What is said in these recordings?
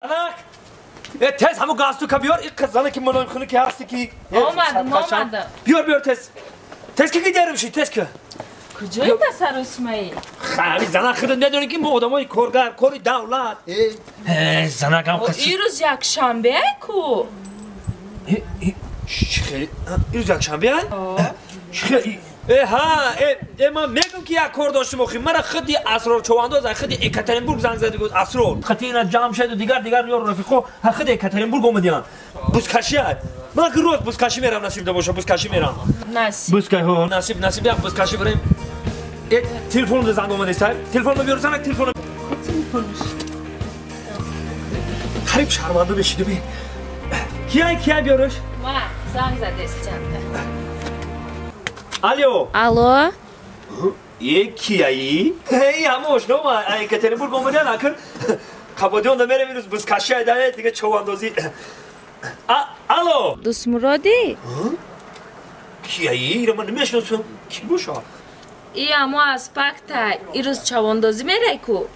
Тез ҳамун галстука биёр, ин қиззане ки мулоимхуна ки ҳасти ки. Омадам, омадам. Биёр, биёр тез. Тез ки гидарим ши, тез ки. Куҷои тасаррус Исмаил? Хали зана худат медонӣ ки мо одамои коргар, кори давлат. Занакам қиз. Ирӯз якшанбе ай ку? Чӣ хеле? Ирӯз якшанбе ай? Чӣ хеле? Ҳа, ман мегӯм ки як кор доштем охи. Мара худи Асрор Човандоз, худи Екатеринбург занг зада гуфт Асрор. Хати ина Ҷамшеду дигар дигар ёр рафиқо худи Екатеринбург омадиянд. Бузкашӣ ай. Ман ки рӯз бузкашӣ мерам, насиб да боша, бузкашӣ мерам. Насиб. Бузкашӣ, насиб, насиб як бузкашӣ барем. Телефон занг омадест, ай. Телефонро биёр, занак телефонро. Телефонш. Қариб шарманда мешидум. Кияй, кияй биёрш? Ма занг задестянда. Алло. Алло. Кияи? Эй, ҳама ошно ма Екатеринбург омадиян, акр Қабодиёнда мерем ирӯз бузкашӣ айда, дига човандозӣ. Алло. Дӯстмуродӣ? Кияи? Ира ман намешиносам. Ки боша? И амо аз пакта ирӯз чавандозӣ мерай ку?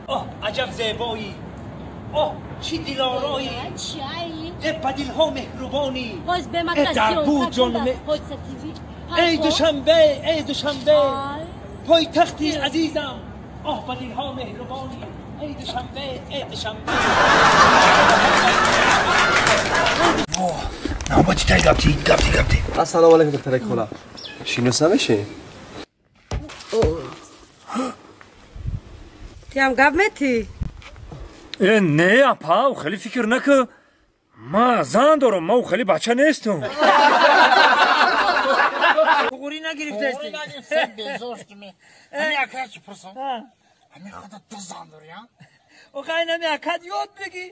Оҳ, аҷаб зебоӣ. Оҳ, чӣ дилороӣ. Ба дилҳо меҳрубонӣ. Дар буд ҷонаме. Эй Душанбе, эй Душанбе, пойтахти азизам. Оҳ, ба дилҳо меҳрубонӣ. Эй Душанбе, эй Душанбе. Навбати тай гапти, гапти, гапти. Ассалому алайкум, духтарак хола. Шинос намешӣ? Тиам гап метӣ? Не, апа, хеле фикр накун. Ма зан дорам, ма хеле бача нестам. Туғурӣ нагирифтаисти? Безор шудем. Ҳами ака чӣ пурсам? Ҳами худат ду зан дорӣ, а? Охай, нами акат ёд бигӣ.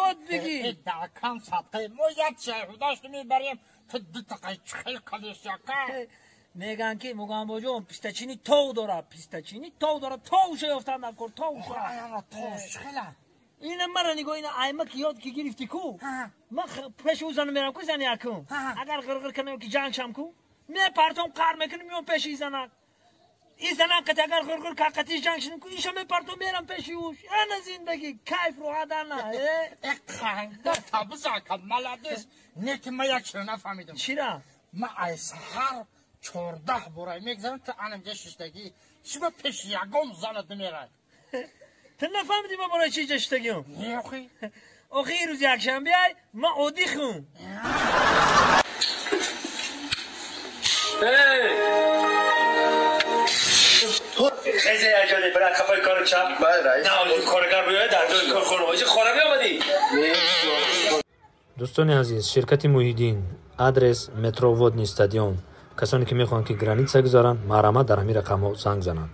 Ёд бигӣ. Дакам садқаи мо як шайхудашт мебарем, ту ду тақай чӣ хел кадеши ака? Меган ки Мугамбоҷон пистачини тов дорад, пистачини тов дорад, товша ёфтан дар кор, товша. Товш чӣ хела? Ина мара нигоҳ, ина аймак ёд ки гирифтӣ ку? Ман пеши ӯ зану мерам ку, зани якум. Агар ғирғир кунам ки ҷанг шам ку, мепартом, қар мекунам, меом пеши занак. Ин занак қати агар ғирғир қати ҷанг шудам ку, иша мепартом, мерам пеши ӯш. Ана зиндагӣ, кайф роҳат ана. Қанда табизака, молодец. Не ки ман як чиро нафаҳмидам. Чира? Ман ай саҳар 14 борай мегзарам, ту анамҷа шиштагӣ. Чӣ ба пеши ягон занат намерай? Ту нафаҳмидӣ ман барои чӣ ҷа шиштагиам? Не, охи. Охи ирӯз якшанбе ай, ман оддӣ хум. Хезе яҷоне, брат, хафаи кору чап. Бале, раис. На, коргар биёяд, дар ҷои кор хона бошӣ, хона биомадӣ? Дӯстони азиз, ширкати Муҳиддин, адрес метро Водный стадион. Касоне ки мехоҳанд ки граница гузаранд, марҳамат дар ҳамин рақамҳо занг зананд.